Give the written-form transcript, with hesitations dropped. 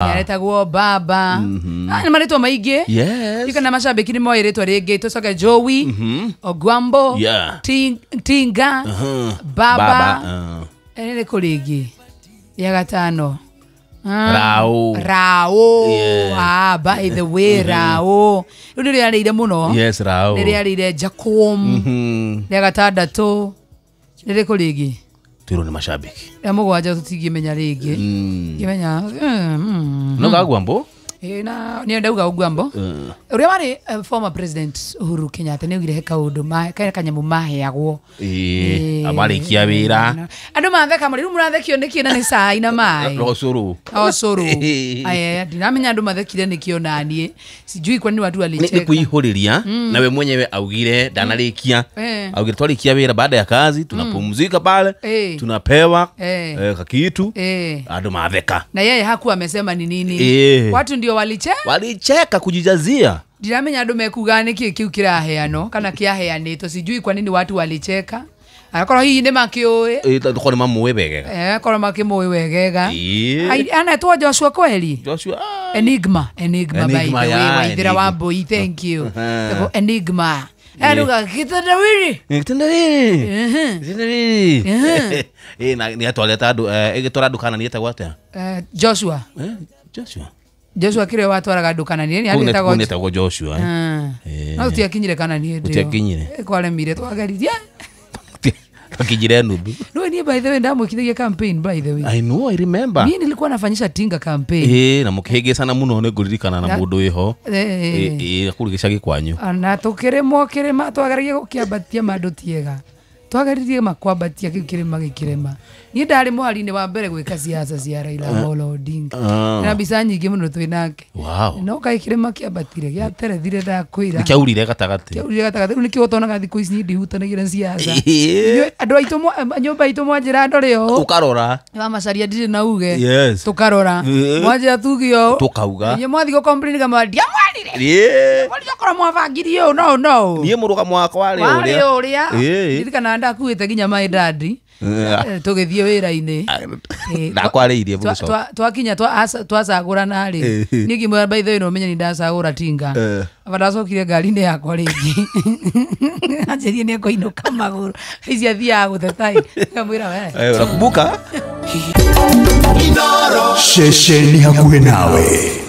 Aretagwo Baba. Ah, nĩ marĩtwa maingĩ. Yes. Ikana macambĩki nĩ moĩ rĩtwa rĩngĩ. Tũcoke Joey, Ogwambo, Tinga, Baba. Baba. Nĩ rĩkũ rĩngĩ ya gatano? Rao. Rao. Yeah. Ah, by the way, Rao rĩu nĩ rĩarĩire mũno. Yes, Rao. Nĩ rĩarĩire Jacom. Rĩa gatandatũ nĩ rĩkũ rĩngĩ? Twirwo nĩ macambĩki. Rĩa mũgwanja tũtingĩmenya rĩngĩ. Ngĩmenya. No Kagwambo? Ĩ, na nĩ ndauga Ogwambo ũrĩa warĩ former president Uhuru Kenyatta nĩ augire he kaũndũ kanyamũ maheagwo. Ĩĩ, amarĩkia wĩra. Andũ matheka mũno. Rĩu mũrathekio nĩkĩ na nĩ cai na maĩ? Rocũrũ. O cũrũ. Aya, ndinamenya andũ mathekire nĩkĩ onaniĩ sijui kwa nini watu Nĩ walicheka. kwĩihũrĩria na we mwenyewe augire ndanarĩkia. Augire twarĩkia wĩra, baada ya kazi tunapumzika pale, tunapewa kakitu. Andũ matheka. Na yeye hakuwa amesema ni nini. Watu ndio waliche Walicheka kujijazia. Ndiramenya andũ mekuga nĩkĩ kĩu kĩraheanwo kana kĩaheanĩtwo. Sijui kwa nini watu walicheka, akorwo hihi nĩ makĩũĩ. Tondũ nĩ mamũĩ wegega. Akorwo makĩmũĩ wegega. Anetwo Joshua kweli? Joshua, ah. Enigma, Enigma, by the Enigma, way, yeah, Waithira Enigma. wa Mbui, thank you. Tagwo Enigma. Aruga kitendawili. Gĩtendawili. Gĩtendawili. Ĩ, na nĩ atwarĩte andũ, ĩgĩtwara andũ kana nĩ ĩtagwo atĩa? Joshua. Joshua. Joshua kĩrĩa watwaraga andũ kana nĩ Kũu anetagwo kũu nĩetagwo Joshua, eh. No tũtiakinyire kana nĩ hĩndĩ ĩyo. Tũtiakinyire. Kwaremire twageririe. Twakinyire nuthu. No niĩ by the way ndamwĩkithagia campaign, by the way. I know, I remember. Niĩ nilikuwa nafanyisha Tinga campaign. Ĩ, na mũkĩhĩngĩcana mũno, nĩ ngũririkana na mũndũ wĩho. Ĩ, kũu gĩcagi kwanyu. Na tũkĩrĩmwo kĩrĩma twageragia gũkĩambatia mandũ tiega, twageririe makwambatia kĩu kĩrĩma gĩkĩrema. Niĩ ndarĩ mũhari-inĩ wa mbere gwĩka siasa cia Raila Amolo Odinga. Na mbica nyingĩ mũno twĩ nake. No kaĩ kĩrĩma kĩambatire gĩaterethire, ndakwĩra. Nĩkĩaurire gatagatĩ. Kĩaurire gatagatĩ. Rĩu nĩkĩo ũtonaga thikũ ici niĩ ndihutanagia na siasa. Inyuĩ andũ aitũ nyũmba itũ mwanjĩra ndore ũũ, Ũkarora. wamacaria ndirĩ na uge. Tũkarora. Mwanjĩra tuge ũũ, Tũkauga. Inyuĩ mwathiĩ gũ-complain kama ndiamwarire. Mwarire okorwo mwabangirie ũũ no no. Niĩ mũrũgamo wakwa warĩ Warĩ ũrĩa. ũrĩa. Ndirikanaga ndakuĩte nginya maĩ dadi. Tũgĩthiĩ wĩra-inĩ. Ndakwarĩirie mũgĩcoka. Twakinya twacagũrana rĩ, niĩ ngĩmwĩra, by the way, no ũmenye nĩ ndacagũra Tinga. Aba ndacokire ngari-inĩ yakwa rĩngĩ, anjĩrie nĩ ekũinũka magũrũ ici athiaga gũteta ĩ, ngamwĩra we. Unakumbuka? Ceceni hakuhĩ nawe.